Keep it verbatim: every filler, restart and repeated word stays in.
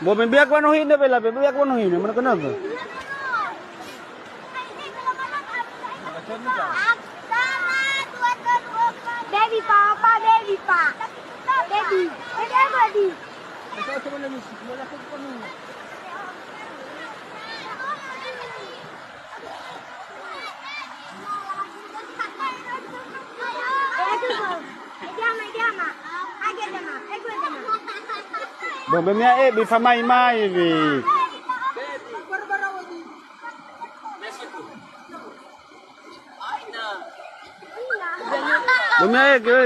Bo me biak wanohine bela be biak wanohine mana kenapa? Baby pa, pa baby pa. Baby, baby, baby. Bo me mia e bi famai mai bi. Bo mia e ke.